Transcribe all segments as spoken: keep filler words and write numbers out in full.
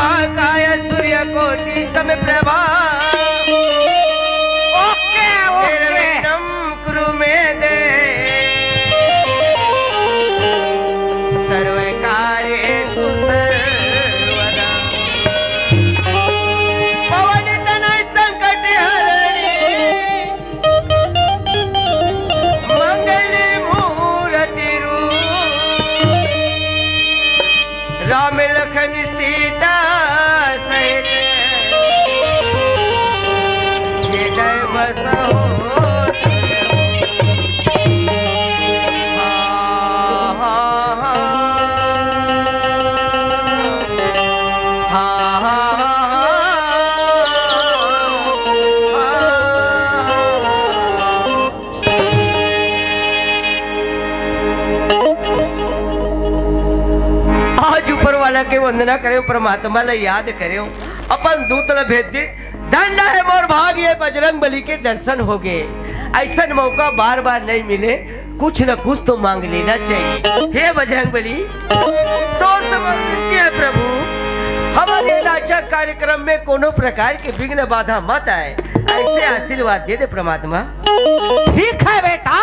काय सूर्यकोटि समप्रभा। ओके, ओके। निर्विघ्नं कुरु मे देव। सर्वकार्येषु सर्वदा। पवन तनय संकट हरणी। मंगल मूरति रूप। राम लखन सीता सहित हृदय बसहु। आज ऊपर वाला के वंदना करेंव, परमात्मा ला याद करेंव, अपन दूत ला भेज दे। धन्य हे मोर भाग, ये बजरंग बली के दर्शन हो गए। अइसन मौका बार बार नहीं मिले, कुछ न कुछ तो मांग लेना चाहिए। हे बजरंग बली, तोर समर्पित हे प्रभु, हमर ये नाचक कार्यक्रम में कोनो प्रकार के विघ्न बाधा मत आए, अइसे आशीर्वाद दे दे परमात्मा। ठीक है बेटा,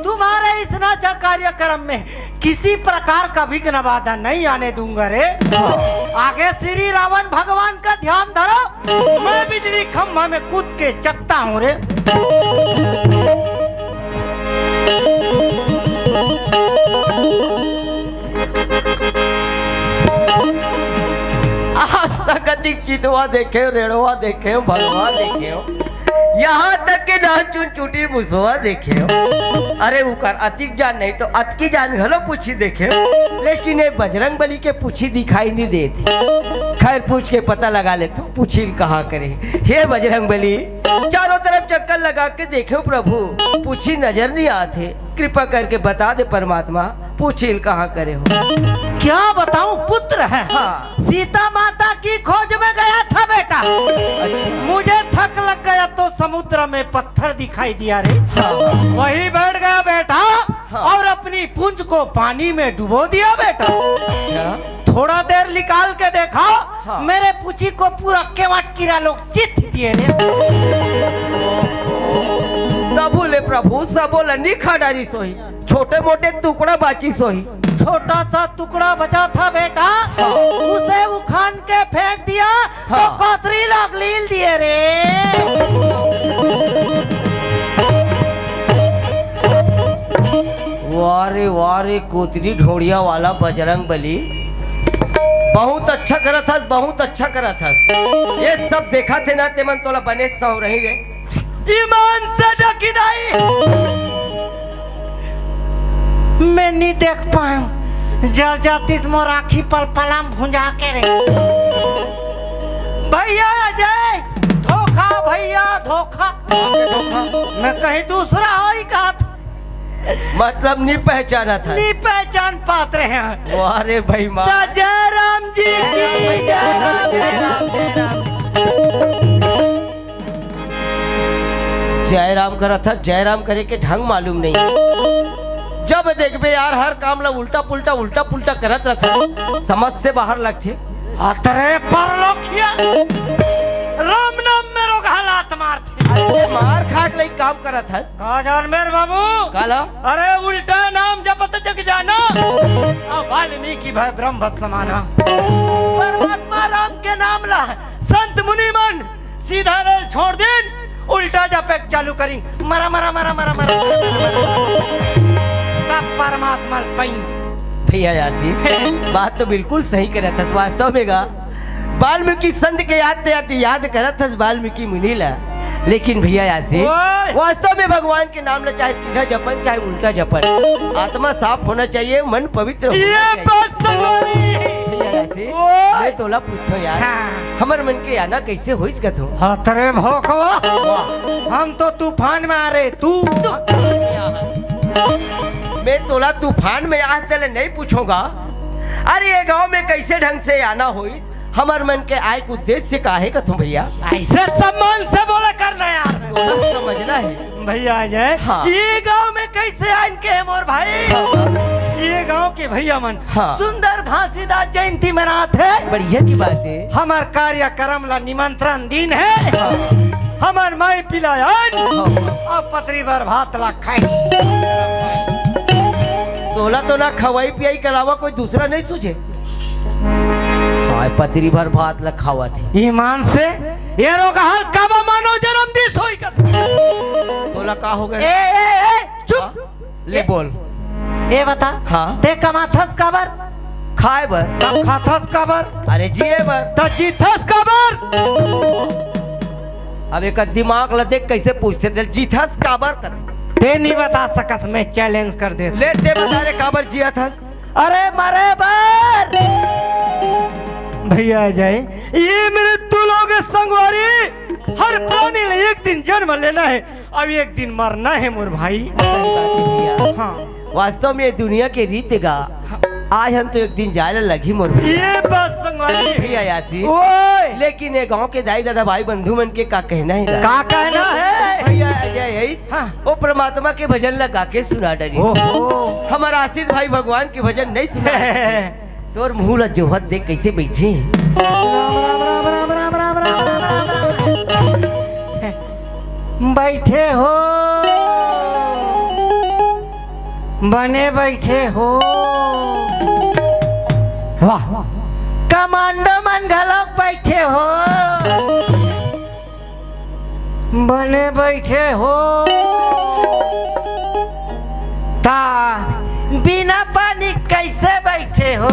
तुम्हारे इस नाचक कार्यक्रम में किसी प्रकार का विघ्न बाधा नहीं आने दूंगा रे। आगे श्री रावण भगवान का ध्यान धरो, मैं बिजली खंभा में कूद के चकता हूँ रे। आज तक अतिक चितवा देखेंव, रेड़वा देखेंव, भलवा देखेंव, यहाँ तक के नान चुन चुटी मुसवा देखेंव। अरे उकर अतिक जान नहीं तो अतकी जान घलो पूछी देखेंव, लेकिन ये बजरंग बली के पूछी दिखाई नहीं देत। खैर, पूछ के पता लगा लेथंव, पूछी ल कहाँ करे। हे बजरंग बली, चारों तरफ चक्कर लगा के देखेंव प्रभु, पूछी नजर नहीं आत हे। कृपा करके बता दे परमात्मा, पूछी ल कहाँ करे हो। क्या बताऊं पुत्र है, हाँ। सीता माता की खोज में गया था बेटा। अच्छा। मुझे थक लग गया तो समुद्र में पत्थर दिखाई दिया रे। हाँ। वहीं बैठ गया बेटा, हाँ। और अपनी पूंछ को पानी में डुबो दिया बेटा। अच्छा। थोड़ा देर निकाल के देखा, हाँ। मेरे पूछी को पूरा केवाट कीरा लोग चित दिए रे। तभो ले प्रभु सबो ल नी खा डारिस होही, छोटे मोटे टुकड़ा बाचिस होही। छोटा सा टुकड़ा बचा था बेटा, हाँ। उसे उखान के फेंक दिया, हाँ। तो कोतरी लोग लील दिए रे। वाह रे वाह रे, कोतरी ढोड़िया वाला बजरंग बली, बहुत अच्छा करत हस, बहुत अच्छा करत हस। ये सब देखत हे ना, तेमन तोला बने सौंरही रे। ईमान से डकी दाई, मैं नहीं देख पाऊं, जर जातिस मोर आँखी पलपलाम भुंजा के रे। भैया अजय, धोखा भैया, धोखा। धोखा। मैं कहीं दूसरा होही कहा था। मतलब नहीं पहचानत हस? नहीं पहचान पात रहे हैं। वाह रे भाई माँ। तो जय राम जी की जय। जय राम, जय राम, जय राम। जय राम करत हस, जय राम करे के ढंग मालूम नहीं। जब देखबे यार, हर काम ला उल्टा पुल्टा, उल्टा पुल्टा करत रहत हस, समझ से बाहर लगथे। अतरे परलोकिया, राम नाम में रोगहा लात मारथे। अरे मार खा के लई काम करत हस। का जान मेर बाबू? काला? अरे उल्टा नाम जपत जग जाना, अब वाल्मीकि भए ब्रह्म समाना। परमात्मा राम के नाम ला संत मुनि मन सीधा रेल छोड़ दिन, उल्टा जपे चालू करी, मरा मरा मरा मरा मरा। तब परमात्मा ल पाई। भैया यासी, बात तो बिल्कुल सही करत हस। वास्तव में गा, वाल्मीकि संत के याद ते याद, याद करत हस वाल्मीकि मुनि ला। लेकिन भैया यासी, ओए! वास्तव में भगवान के नाम ला चाहे सीधा जपन, चाहे उल्टा जपन, आत्मा साफ होना चाहिए, मन पवित्र होना ये चाहिए। बात सही। भैया यासी, ओए! मैं तोला पूछथों यार, हाँ। हमर मन के आना कैसे होइस कथों? हाँ, तरे भोकवा। वाह। हम तो तूफान में आ रहे, तू। मैं तोला तूफान में आ तेला नहीं पूछोगा। अरे ये गांव में कैसे ढंग से आना होइस? हमर मन के आय के उद्देश्य का हे कथों भैया? ऐसे सम्मान से बोला करना यार। तोला समझना हे। भैया अजय, हाँ। ये गांव में कैसे आइन के हे मोर भाई? हाँ। ये गांव के भैया मन हाँ। सुंदर घासीदास जयंती मनात हे। बढ़िया की बात है। हमर कार्यक्रम ला निमंत्रण दीन हे। हाँ। हमर माई पिलायन हाँ। अउ पतरी भर भात ला खाए। तोला तो ना खवाई पियाई के अलावा कोई दूसरा नहीं सूझे। हाय, पतरी भर भात ला खावत हे। ईमान से ये रोगहल काबा मानव जन्म दिस होई कथे। तोला का हो गया? ए, ए, ए, चुप। हाँ? ले ए, बोल। ए बता, हाँ? ते कमाथस काबर? खाए बर। तब खाथस काबर? अरे जिए बर। त जीथस काबर? अब एक दिमाग ल देख कैसे पूछथे, ते जीथस काबर कथे? ते नहीं बता सकस, मैं challenge कर देथंव। ले ते बता रे काबर जियत हस? अरे मरे बर। भैया अजय, ये मृत्यु लोग संगवारी, हर प्राणी ल एक दिन जन्म लेना हे। अब एक दिन मरना हे मोर भाई। सही बात हे भैया। हाँ। वास्तव में ये दुनिया के रीत गा, आज हम तो एक दिन जाए ला लगही मोर भैया। ये बात संगवारी। भैया यासी। ओए। लेकिन ये गांव के दाई दादा भाई बंधु मन के का कहना हे गा? का कहना हे? भैया अजय, यही हाँ। वो परमात्मा के भजन ला गा के सुना डरी। ओहो। हमर आशीष भाई भगवान के भजन नहीं सुना। तोर मुंह ला जोहत देख कैसे बैठे। राम, राम, राम। बैठे हो, बने बैठे हो। वाह, कमांडो मन घलोक बैठे हो। बने बैठे हो, ता बिना पानी कैसे बैठे हो?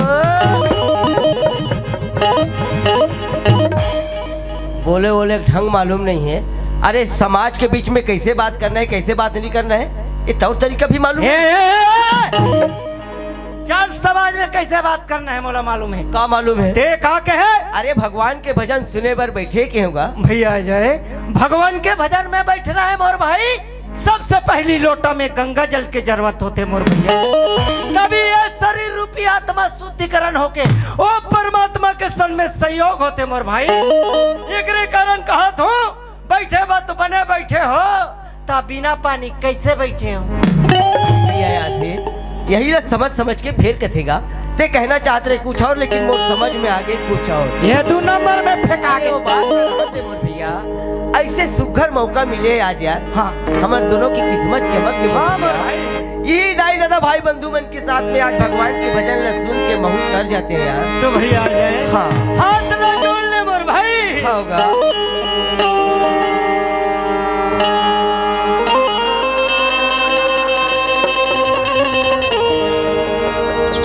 बोले बोले ढंग मालूम नहीं है। अरे, समाज के बीच में कैसे बात करना है, कैसे बात नहीं करना है, ये तौर तरीका भी मालूम हे, नहीं। हे, हे, हे। चल, समाज में कैसे बात करना है, मोला मालूम है। का मालूम है? ते का कहे? अरे, भगवान के भजन सुने बर बैठे के होगा। भैया अजय, भगवान के भजन में बैठना है मोर भाई, सबसे पहली लोटा में गंगा जल के जरूरत होथे मोर भैया। तभी ये शरीर रूपी आत्मा शुद्धिकरण होके ओ परमात्मा के सन में संयोग होथे मोर भाई। एकरे कारण कहत हूँ, बैठे बा तो बने बैठे हो, ता बिना पानी कैसे बैठे हो? भैया याद है, यही ला समझ समझ के फेर कथेगा। ते कहना चाहत रहे कुछ और, लेकिन मोर समझ में आगे कुछ और। ये दू नंबर में फेंका अरे, के। वो बात कर रहे थे मोर भैया, ऐसे सुघर मौका मिले आज यार। हाँ। हमर दोनों की किस्मत चमक के हाँ, मोर भैया। भाई। ये दाई दादा भाई बंधु मन के साथ में आज भगवान के भजन ला सुन के महू तर जाते हैं यार। तो भैया आ जाए। हाँ। हाथ ना जोड़ ले मोर भाई। होगा।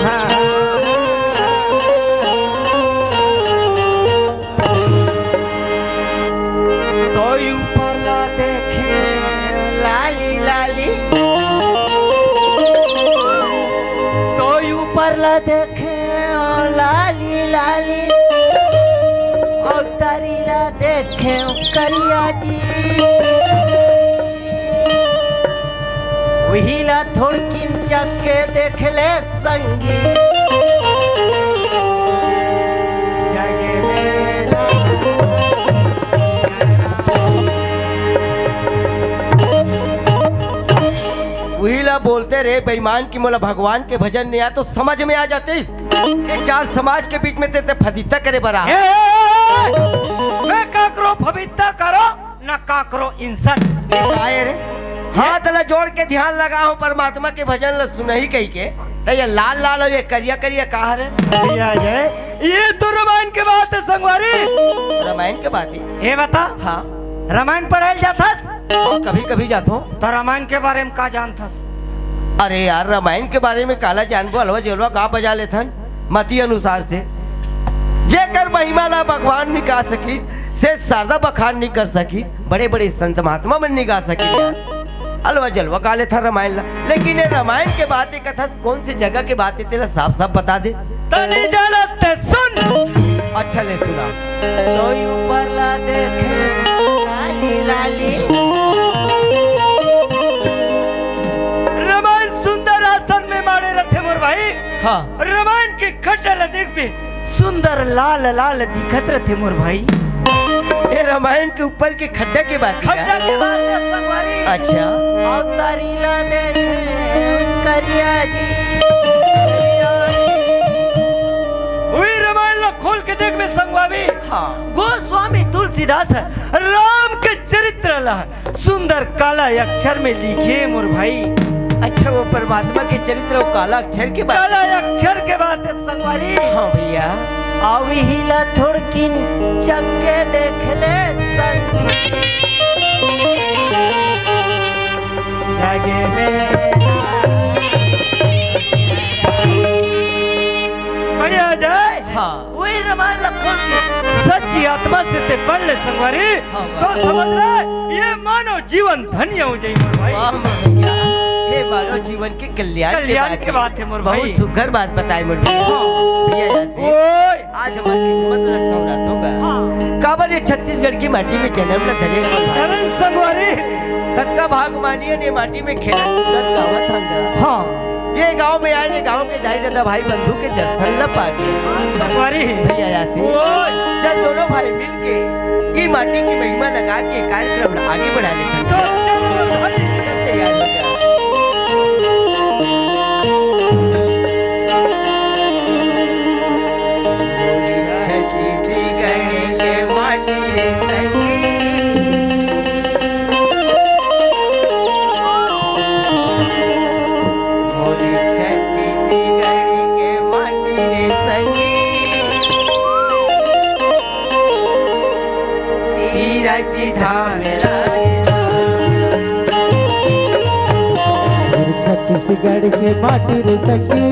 हाँ। तोई ऊपर ला देखे लाली लाली, तोई ऊपर ला देखे लाली लाली, अउ तरी ला देखे करिया जी। उही ला थोड़किन चक के देख ले संगी। जग में उही ला बोलते रे बेईमान कि मोला भगवान के भजन नहीं आ तो समझ में आ जातिस। ये चार समाज के बीच में ते, ते फजीहत करे बर आ। ए, ए, ए, ए, मैं काकरो फजीहत करो, ना काकरो इंसान। ये का हे रे? हाथ ला जोड़ के ध्यान लगा हो, परमात्मा के भजन ला सुनही कही के, त ये लाल लाल अउ ये करिया करिया का हरे? भैया ये, ये तो रामायण के बात हे संगवारी। रामायण के बात हे। ये बता। हाँ। रामायण पढ़े ल जाथस? हाँ, कभी कभी जाथों। त रामायण के बारे में का जानथस? अरे यार, रामायण के बारे में काला जानबो, अलवा जलवा गा बजा लेथन। मती अनुसार से जेकर महिमा ला भगवान नइ गा सकिस, से शारदा बखान नइ कर सकिस, बड़े-बड़े संत महात्मा मन नइ गा सकिन यार। अलवा जलवा गा लेथन रामायण ला, लेकिन ये रामायण के बात ये कथस, कौन से जगह के बात ये तेला साफ-साफ बता दे। त नइ जानत ते सुन। अच्छा ले सुना। तोई ऊपर ला देखे लाली लाली। रामायण सुंदर आसन में माड़े रथे मोर भाई। हाँ। रामायण के खड्डा ला देखबे, सुंदर लाल लाल दिखत रथे मोर भाई। ये रामायण के ऊपर के खड्डा के बात हे का? खड्डा के बात हे संगवारी। अच्छा। अउ तरी ला देखे करिया जी। के देख में संगवारी, हाँ। गोस्वामी तुलसीदास ह राम के चरित्र ला सुंदर काला अक्षर में लिखे मोर भाई। अच्छा, वो परमात्मा के चरित्र, वो काला अक्षर के बात। काला अक्षर के बात है संगवारी। हाँ भैया। अउ इही ला थोड़किन चख के देख ले संग। जागे में भैया जाए। हाँ। वही रामायण ला खोल के सच्ची आत्मा से ते पढ़ ले संगवारी, हाँ, तो समझ रहे, ये मानव जीवन धन्य हो जाई मोर भाई। वाह मोर भैया, हे मानव जीवन के कल्याण के कल्याण बात के है। बात है मोर भाई। बहुत सुघर बात बताए मोर भैया। हाँ। भैया जैसे ओए। आज हमार किस्मत ला सौरात होगा। हाँ। काबर ये छत्तीसगढ़ की माटी में जन्म न धरे मोर भाई। धरे संगवारी। कतका भाग मानिए ने माटी में खेलत कूदत गावत हंगा। हाँ। ये गांव में आए, ये गांव के दाई ददा भाई बंधु के दर्शन ला पागे। संगवारी। भैया यासी। ओए। चल दोनों भाई मिल के ई माटी की महिमा लगा के कार्यक्रम ला आगे बढ़ा लेते हैं। चल, चल, चल। चल तैयार हो जा। छत्तीसगढ़ के माटी रे सखी। मोरे छत्तीसगढ़ के माटी रे सखी। तीरथ धाम लागे। छत्तीसगढ़ के माटी रे सखी,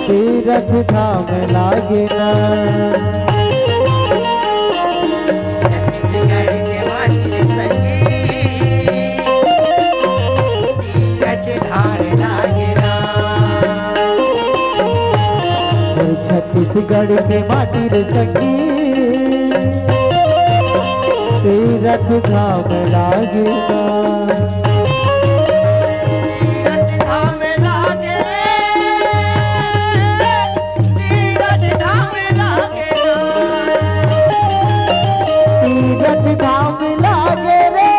तीरथ धाम लागे ना। छत्तीसगढ़ के माटी रे सखी, तीरथ धाम लागे ना। छत्तीसगढ़ के माटी रे सखी, तीरथ धाम लागे ना। तीरथ धाम लागे रे, तीरथ धाम लागे रे। तीरथ धाम लागे रे,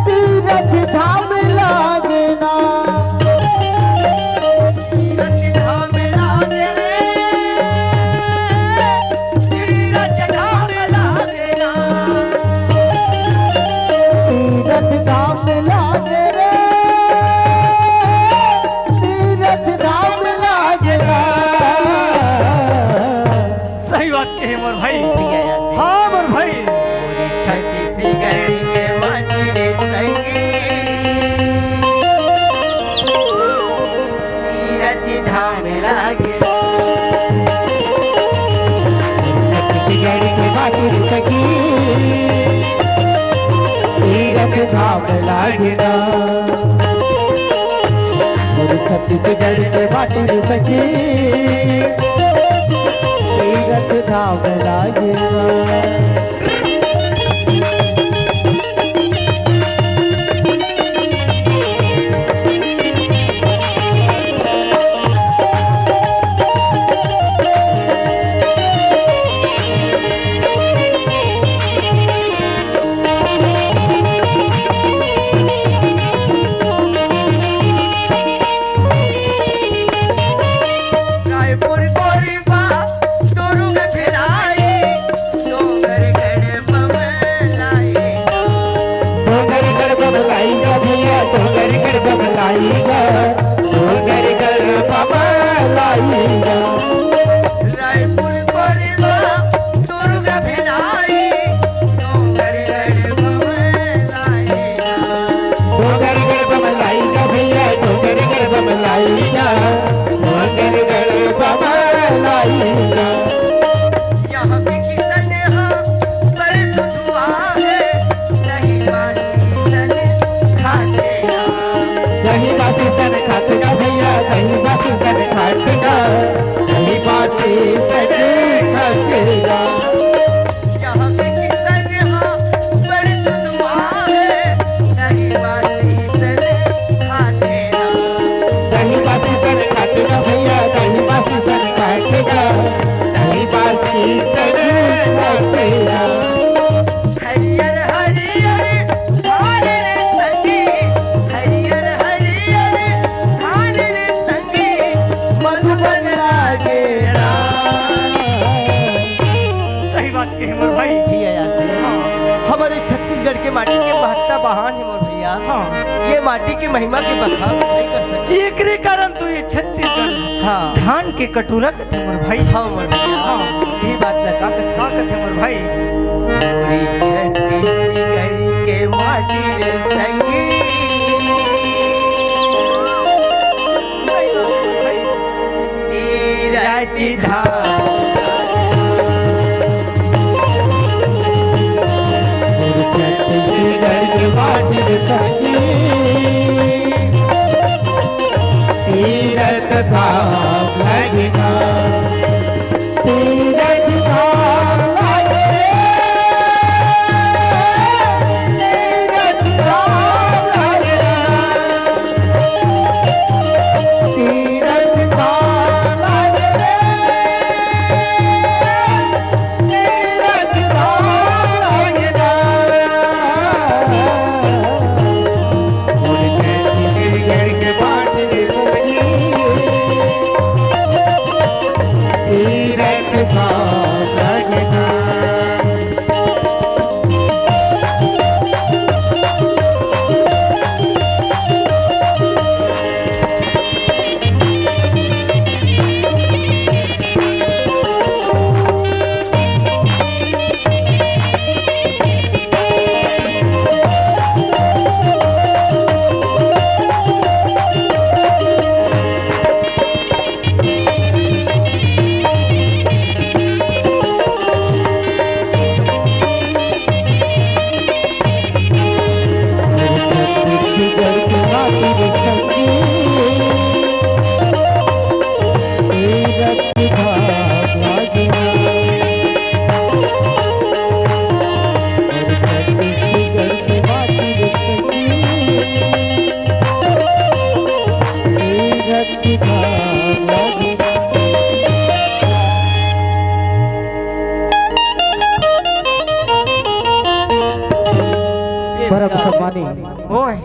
तीरथ धाम लागे ना। तीरथ धाम लागे रे, तीरथ धाम लागे ना। तीरथ धाम लागे रे, तीरथ धाम लागे ना। सही बात कहे मोर भाई। भैया यार। हाँ मोर भाई। मोरे छत्तीसगढ़ के माटी रे संगी, तीरथ धाम लागे। छत्तीसगढ़ के माटी रे संगी, तीरथ धाम लागे ना। मोरे छत्तीसगढ़ के माटी रे संगी, तीरथ धाम लागे ना। रायपुर कोरबा दुर्ग भिलाई, डोंगरगढ़ बमलाई। डोंगरगढ़ बमलाई गा भैया, डोंगरगढ़ बमलाई गा, डोंगरगढ़ बमलाई गा। रायपुर कोरबा दुर्ग भिलाई, डोंगरगढ़ बमलाई। डोंगरगढ़ बमलाई गा भैया, डोंगरगढ़ बमलाई गा, डोंगरगढ़ बमलाई गा। यहाँ के किसान यहाँ बड़े सुधुआ है, दही मासी सन खाते ना। दही मासी सन खाते ना भैया, दही मासी सन खाते ना। अरे, छत्तीसगढ़ के माटी के महत्ता बहान हे मोर भैया। हाँ। ये माटी के महिमा के बखान नहीं कर सके। एकरे कारण तो ये छत्तीसगढ़ हाँ। धान के कटोरा कथे मोर भाई। हाँ मोर भैया। हाँ। ये बात ला का कथे? का कथे मोर भाई? मोरी छत्तीसगढ़ के माटी रे संगी। तीरथ धाम। छत्तीसगढ़ के माटी रे संगी, तीरथ धाम लगना, तीरथ धाम लगना, तीरथ धाम लगना। तीरथ धाम रे, तीरथ धाम रे। उनके छत्तीसगढ़ के बाट रे सखी, तीरथ धाम लगना। परम सम्मानी ओए।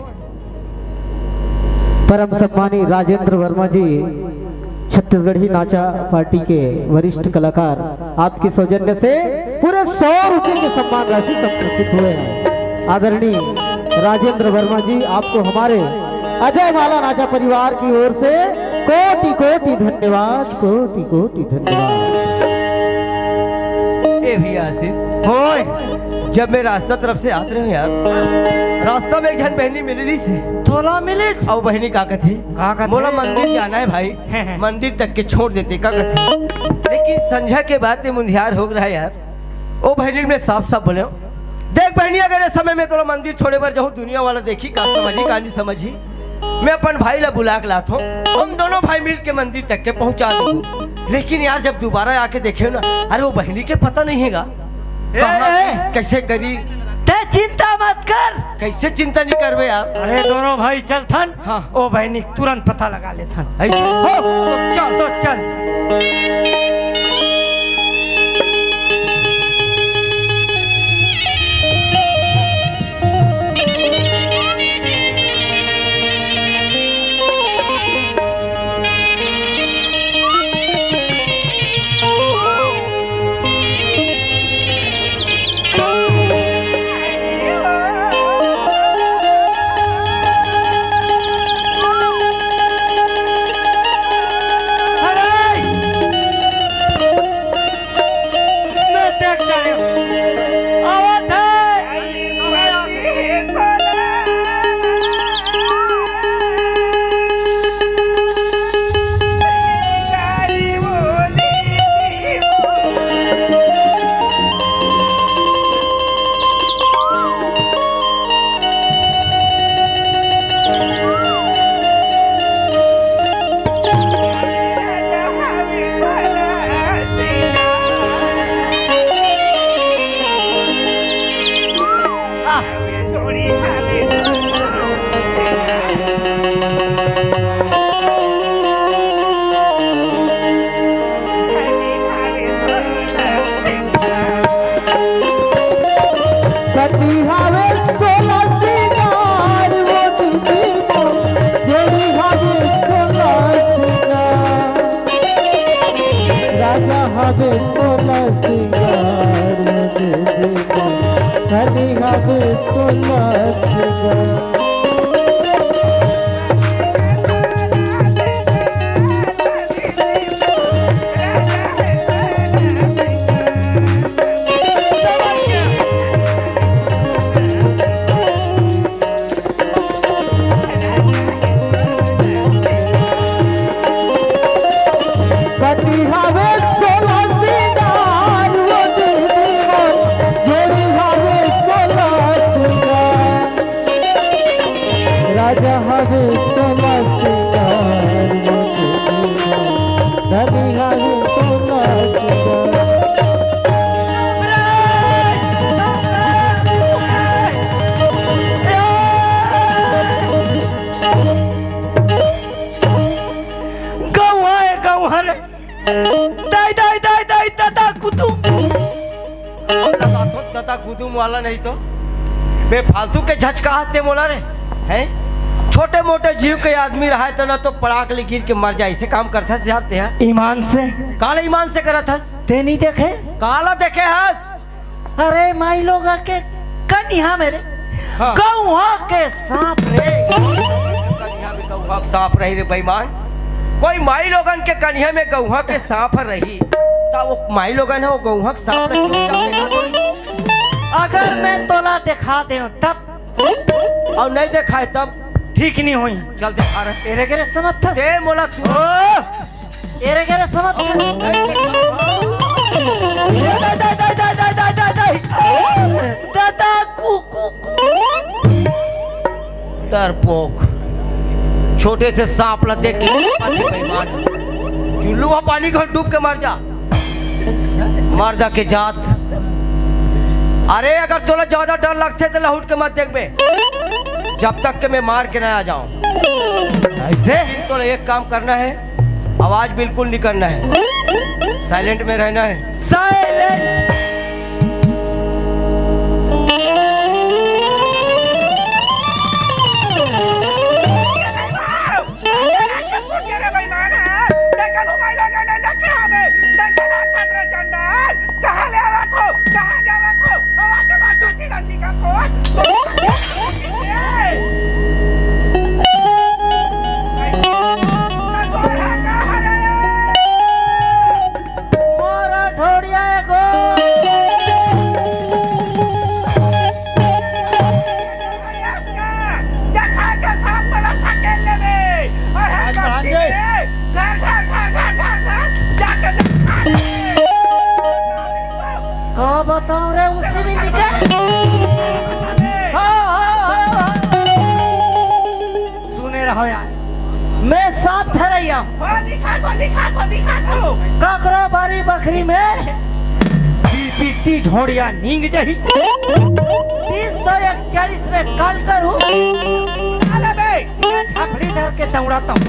परम सम्मानी राजेंद्र वर्मा जी, छत्तीसगढ़ी नाचा पार्टी के वरिष्ठ कलाकार, आपके सौजन्य से पूरे सौ रुपए के सम्मान राशि संप्रेषित हुए हैं। आदरणीय राजेंद्र वर्मा जी, आपको हमारे अजय माला नाचा परिवार की ओर से कोटि कोटि धन्यवाद, कोटि कोटि धन्यवाद। ए भैया आशीष, ओए। जब मैं रास्ता तरफ से आत रहे हूँ यार, रास्ता में एक झन बहनी मिल रही से। तोला मिलिस? अउ बहनी का कथे? का कथे? मोला मंदिर जाना है भाई, मंदिर तक के छोड़ देते का कथे? लेकिन संझा के बाद ते मुंधियार हो रहा है यार। ओ बहनी मैं साफ साफ बोले हूँ, देख बहनी, अगर इस समय में तोला मंदिर छोड़े बर जाहूँ, दुनिया वाला देखी का समझी का नहीं समझी। मैं अपन भाई ला बुला के लात हूँ, हम दोनों भाई मिल के मंदिर तक के पहुँचा देबो। लेकिन यार जब दोबारा आके देखे ना, अरे वो बहनी के पता नहीं है गा। ए, कहाँ ए। किस-, कैसे करी? ते चिंता मत कर। कैसे चिंता नहीं करबे यार? अरे दोनों भाई चल थन। हाँ। ओ बहनी तुरंत पता लगा ले थन। ऐसे? हो, तो चल। तो चल। मैं देख जाने आवत है। कति हवे सोला सिंगार वो दीदी मोर, जोड़ी हवे सोला सिंगार। राजा हवे सोला सिंगार वो दीदी मोर। धनी हवे सोला सिंगार। धनी हवे सोला सिंगार, ओ दीदी मोर, धनी हवे सोला सिंगार। राजा हवे सोला सिंगार, ओ दीदी मोर, धनी हवे सोला सिंगार। गौहा ए गौहा रे। दाई, दाई, दाई, दाई, ददा कुतुम। ददा कुतुम वाला नहीं तो। बेफालतू के झचकाहत ते मोला रे। हैं? छोटे मोटे जीव के आदमी रहे त ना तो पड़ाक ले गिर के मर जाए। ऐसे काम करथस यार ते हा? ईमान से। काला ईमान से करत हस? ते नहीं देखे? काला देखे हस? अरे माई लोगा के कनिहा में रे। हाँ। गौहा के सांप रे। कनिहा में गौहा के सांप रही रे बेईमान। कोई माई लोगन के कनिहा में गौहा के सांप रही, त वो माई लोगन ह वो गौहा के सांप ला चुपचाप देखा कोई। अगर मैं तोला देखा देव तब? अउ नहीं देखाए तब? ठीक नहीं होई। चल देखा रहे। एरे गेरे समझ था? ते मोला तू ओ! एरे गेरे समझ था? दादा, कु, कु, कु। डरपोक। छोटे से सांप ला देख के पाछे बेईमान। चुल्लू ह पानी घोल डूब के मर जा। मर जा के जात। अरे अगर तोला ज्यादा डर लगथे त लहुट के मत देखबे। जब तक के मैं मार के ना आ जाऊं। ऐसे? तो एक काम करना है, आवाज बिल्कुल नहीं करना है, साइलेंट में रहना है। साइलेंट। कहाँ ले आवत हो? कहाँ जावत हो? आवाज के बात करती रहती का फोन? मोरा ढोड़िया एगो। देखा के सांप वाला सकेल लेबे। अरे हाँ जी, हाँ जी। घर, घर, घर, घर, घर, घर, जाके देखा ले। का बताऊं रे, उसी में दिखे। हाँ, हाँ, हाँ, हाँ। सुने रहो यार, मैं सांप धरैया हूँ। हाँ, दिखा दो, दिखा दो, दिखा दो। ककरो बारी बखरी में बीपीटी ढोड़िया नींग जही। तीन सौ इकतालीस में काल करूँ। अरे बे, मैं छपड़ी धर के दौड़ाता हूँ।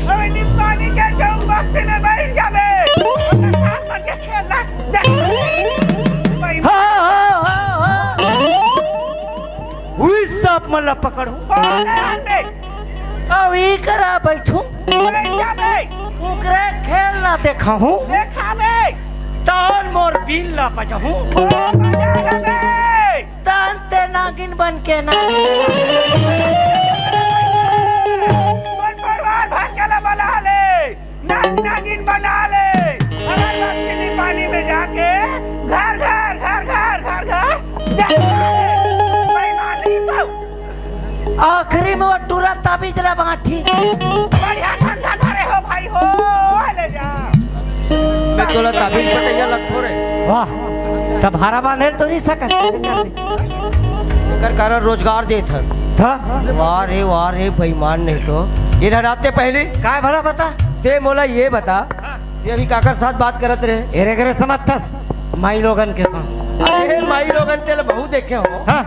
अरे निपानी के चौक बस्ती में बैठ जाबे। ओकर साथ संगे खेलना। हाँ, हाँ, हाँ, हाँ। उही सांप मन ला पकड़हूँ। अउ ई करा बैठहूँ। ओकरे खेल ला देखहूँ। तौन मोर बीन ला बजहूँ। तन ते नागिन बन के ना। तोर परिवार भर के ला बला ले, नाग नागिन बना ले। अगर लक्ष्मी पानी में जाके घर घर, घर घर, घर घर, बेईमानी तो। आखिरी में वो टूरा ताबीज ला बांटी। बढ़िया धंधा धरे हो भाई हो, ले जा। मैं तोला ताबीज पटैया लगथों रे। वाह, तब हारा बांधे तो नहीं सकत। एकर कारण रोजगार देत हस। था? वाह रे, वाह रे, बेईमान नहीं तो। ये धराते पहले। काय भला बता? ते मोला ये बता, हाँ। ते अभी काकर साथ बात करत रहे? एरे गरे समझ थस, माई लोगन के साथ। अरे माई लोगन तेला बहुत देखे हो। हाँ।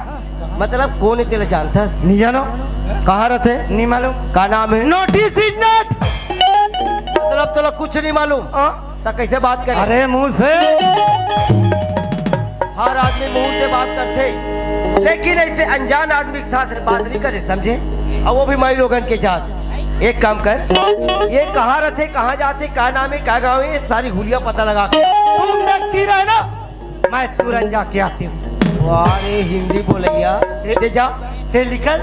मतलब कोन हे तेला जानथस? नहीं जानो। कहाँ रहते? नहीं मालूम। का नाम है? Notice is not। मतलब तोला कुछ नहीं मालूम? हाँ। त कैसे बात करे? अरे मुंह से। हर आदमी मुंह से बात करथे, लेकिन ऐसे अनजान आदमी के साथ बात नहीं करे, समझे? और वो भी माई लोगन के जात। एक काम कर, ये कहाँ रहथे, कहाँ जाथे, का नाम है, का गाँव है, ये सारी हुलिया पता लगा के। तुम देखती रहे ना, मैं तुरंत जाके आती हूँ। वाह रे, हिंदी बोलैया, ते जा, ते निकल।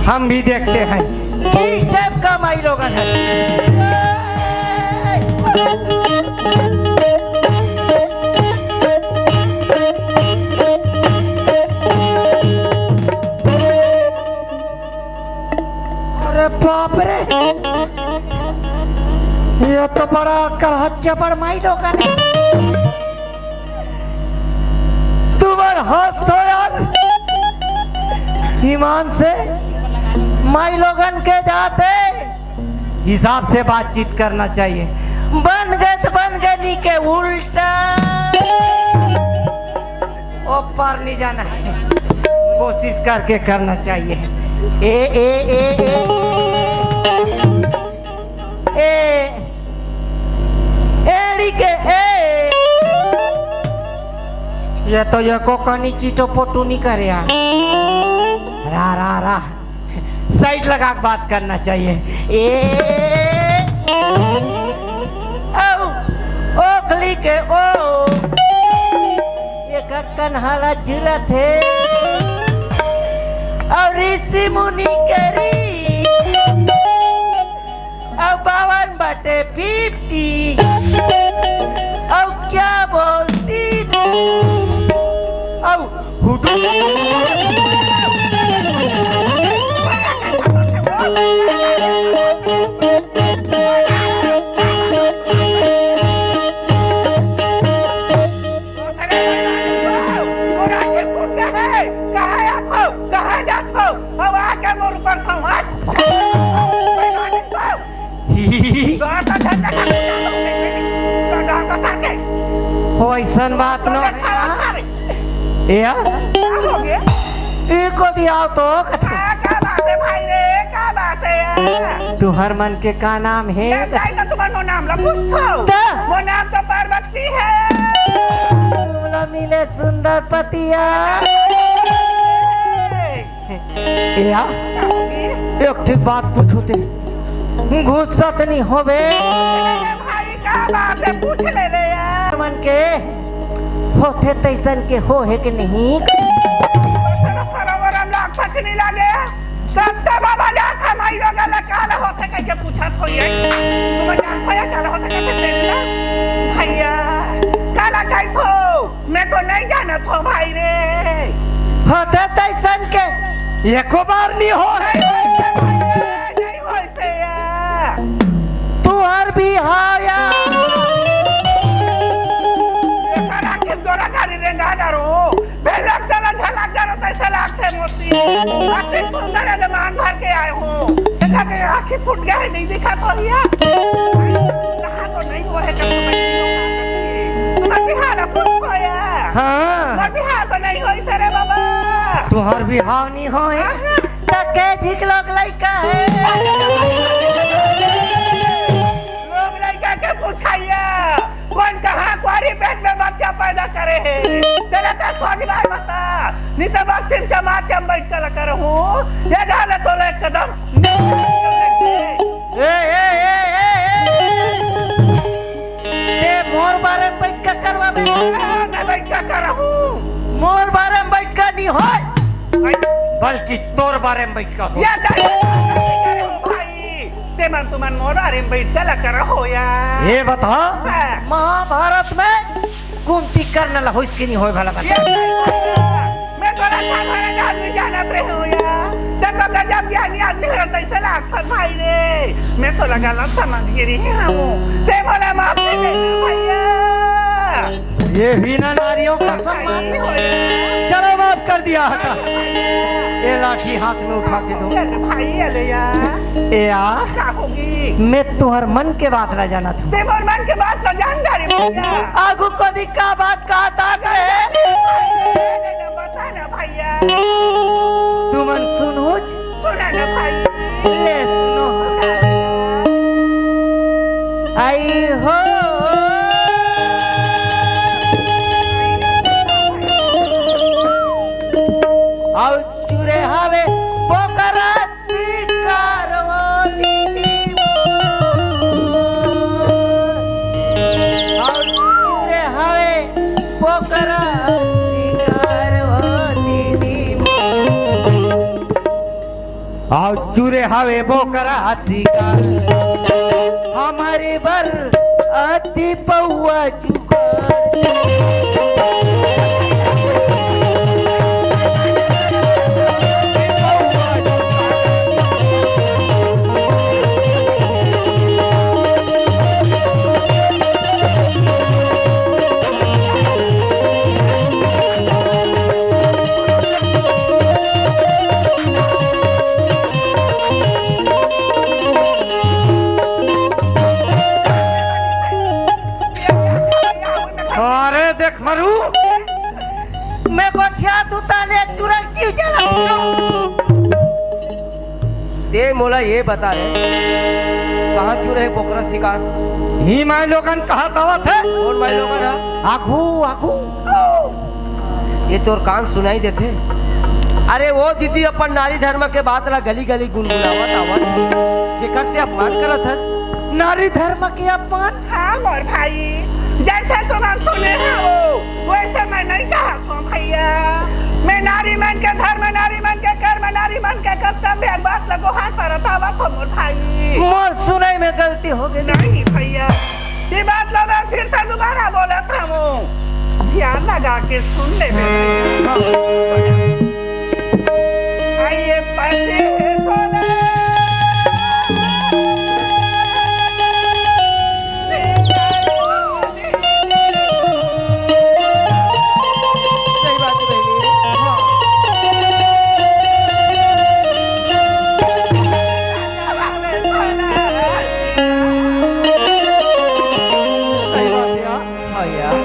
हम भी देखते हैं किस टाइप का माई लोगन है। अरे बाप रे, ये तो बड़ा करहत जबर माई लोगन है। तुम्हार हंस तो यार, ईमान से माई लोगन के जाते हिसाब से बातचीत करना चाहिए। बन गए तो बन गए, नी के उल्टा ऊपर नहीं जाना है, कोशिश करके करना चाहिए। ए ए ए ए ए एड़ी के ए। ये तो ये को कनी चीटो पोटू नहीं करे यार। रा रा रा, साइड लगा के बात करना चाहिए। ए औ, ओखली के ओ, ये कनहाला झुलत हे। और ऋषि मुनि के री, और बावन बटे फिफ्टी, और क्या बोलती तू? और हुडू। कहाँ जात हो? कहाँ जात हो? अब आके मोर ऊपर सवार। ही, ही, ही, ही। गांव का झंडा का बेटा लोग देखे नहीं। तो गांव का करके। हो, ऐसन बात न तो है। खावा खा रही। ए, हाँ? क्या हो गया? ए, को दिया तो कथा। हाँ, क्या बात है भाई रे? क्या बात है यार? तुहर मन के का नाम है? मैं जाई तो तुम्हार नाम ला पूछता हूँ। ता? वो नाम तो पार्वती है। तुमला मिले सुंदर पतिया। ए। ए आ, एक ठे बात पूछूं ते, गुस्सा त नहीं होबे? अरे भाई, का बात है, पूछ ले रे यार। मन के होथे तैसन के हो हे के नहीं? सारा सारा वरम लाग तक नहीं लागे। सत्ता बाबा जात है भाई, लोग ला काला होथे कह के पूछत होई है। तुम जान होया काला होथे कह के तेरी ना। भैया, काला जाई थो। मैं तो नहीं जानत हो भाई रे। होथे तैसन के एको बार नहीं हो है। नहीं होइसे या। तुहर भी हाँ या। एकर आखिर तोरा गाड़ी रेंगा डारो। बेलक तला झलक डारो तैसे लागते मोती। आखिर सुंदर है जमान भर के आए हो। देखा के आँखें फूट गया है, नहीं दिखा तो लिया। कहाँ तो नहीं हुआ है, कब तो मैं तुम्हारा बिहार अब कुछ होया। हाँ। मैं बिहार तो नहीं होई सरे बाबा। तुहार बिहाव नहीं होए। हाँ, हाँ। त के झिकलोक लइका है। लोग लइका के पूछाइया। कौन कहाँ कुआरी पेट में बच्चा पैदा करे है? तेरे तो सोच बार बता, नहीं तो बस तीन चमार के हम बैठ कर कर हूँ। ये जाने तो ले कदम। ए, ए, ए, ए, ए। ते मोर बारे में बैठ कर करवा बे। हाँ, मैं बैठ कर कर हूँ। मोर बारे में बैठ कर नहीं होय, बल्कि तोर बारे में बैठ कर हो। ये जाने तो ले कर हूँ भाई। ते मन तुमन मोर बारे में बैठ के लकर हो या। ये बता, हाँ। महाभारत में कुंती कर्ण ला होइस के नहीं होय भला बता। ये सही बात है। मैं तोला साधारण आदमी जानत रहे हो या। देखो गजब ज्ञानी आदमी हो तैसे लागथन भाई रे। मैं तो लगा ला समझ गिरी हूँ। ते मोला माफ कर देना भैया। ये हीना नारियों का सम्मान। भाई हो या। चलो माफ कर दिया हटा। ये लाठी हाथ में उठा के दो। अरे भाई, अरे यार। ए आ, का होगी? मैं तुहर मन के बात ला जानत हूँ। ते मोर मन के बात ला जान जा रे भैया। आगू को दिक्का बात का आता है? बता ना भैया। तुमन सुनहुच? सुना ना भाई। ले सुनो। आई हो। आउ चुरे हवे पोकरा धिक्कार अउ चुरे हवे बोकरा शिकार, हमरे बर अति पौवा जुगाड़। अरे देख मरू, मैं बठिया तू ताले तुरंत जीव जला। ते मोला ये बता रे, कहाँ चुरे हे बोकरा शिकार? ही माई लोगन कहत आवत हे। कौन माई लोगन हे? आघू, आघू। ये तोर कान सुनाई देथे? अरे वो दीदी अपन नारी धर्म के बात ला गली गली गुनगुनावत आवत हे, जेकर ते अपमान करत हस। नारी धर्म के अपमान? हाँ मोर भाई, जैसे तुमन सुने हो वैसे मैं नहीं कहा हूँ भैया। मैं नारी मन के धर्म, नारी मन के कर्म, नारी मन के कर्तव्य के बात ला गोहार परत आवत हूँ मोर भाई। मोर सुनाई में गलती हो गई। नहीं भैया, ये बात ला मैं फिर से दोबारा बोलत हूँ, ध्यान लगा के सुन ले भैया। हाँ। आइए पति सोना। सही बात है बहनी। हाँ। सही बात है यार। हाँ यार।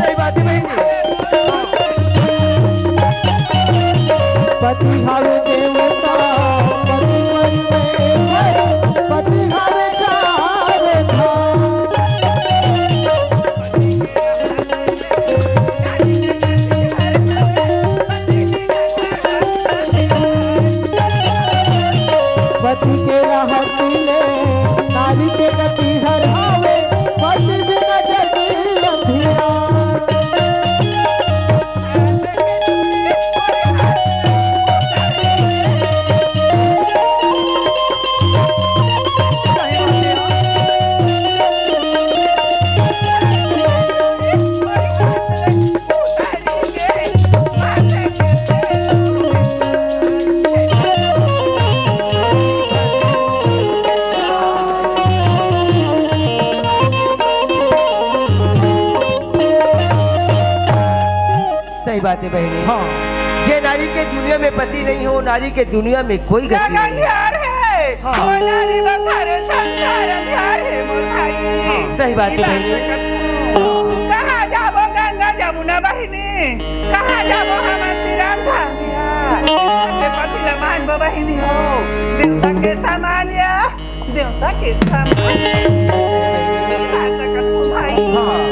सही बात है बहन। पति हवे देवता, पति परमेश्वर, पति हवे चार धाम। पति के रहत ले नारी के गति हर आवे, पति बिना जग अंधियार। सही बात है बहनी। हाँ। जे नारी के दुनिया में पति नहीं हो, नारी के दुनिया में कोई गति नहीं। अंधियार है। हाँ। ओ नारी बसारे संसार अंधियार है मोर भाई। हाँ, सही बात है बहनी। कहाँ जाबो गंगा जमुना बहिनी, कहाँ जाबो हमर तीरथ धाम यार? अपने पति ला मानबो बहिनी हो, देवता के समान या, देवता के समान। बात कर तू भाई। हाँ।